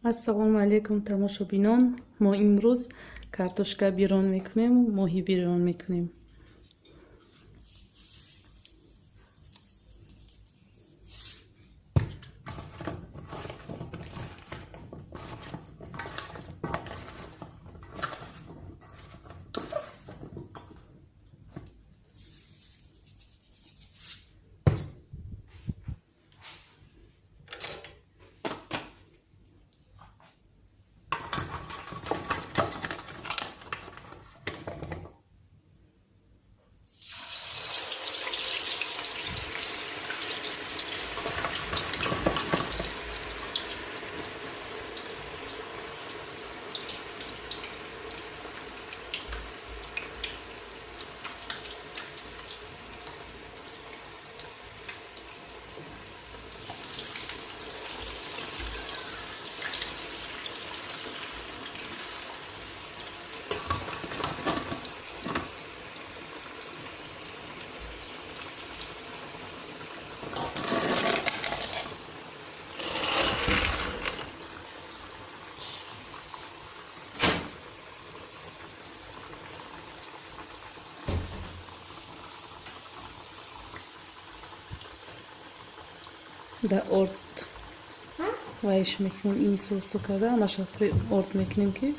Ассалому алайкум, тамошобинон. Мо имрӯз картошка бирон мекунем, моҳӣ бирон мекунем. Дар орд вайш мекунем, ин сосу карда ҳамаша орд мекунем, ки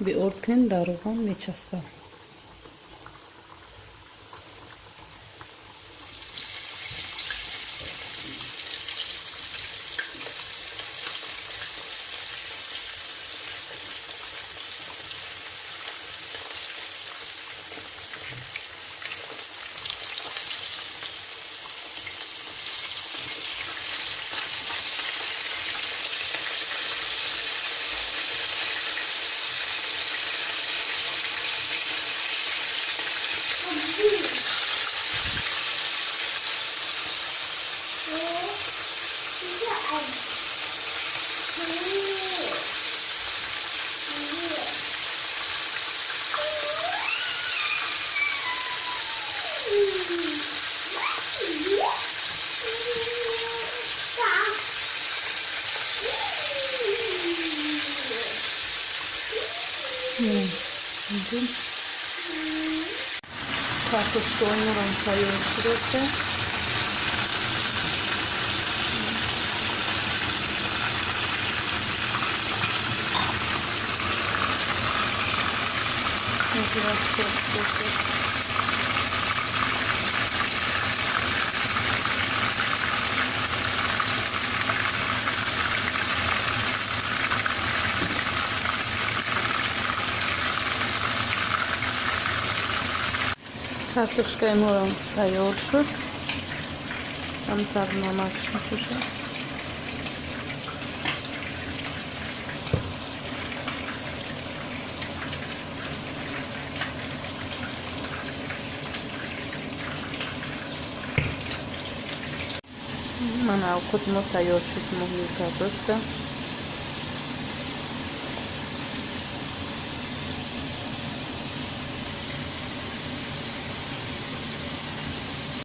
беорд кунем, дар равған мечаспад. Картошкаҳои моро тайёр шудааст. Картошкаи моро тайёр шуд. Камтар намак мепӯшам. Мана, овқоти мо тайёр шуд, моҳии картошка.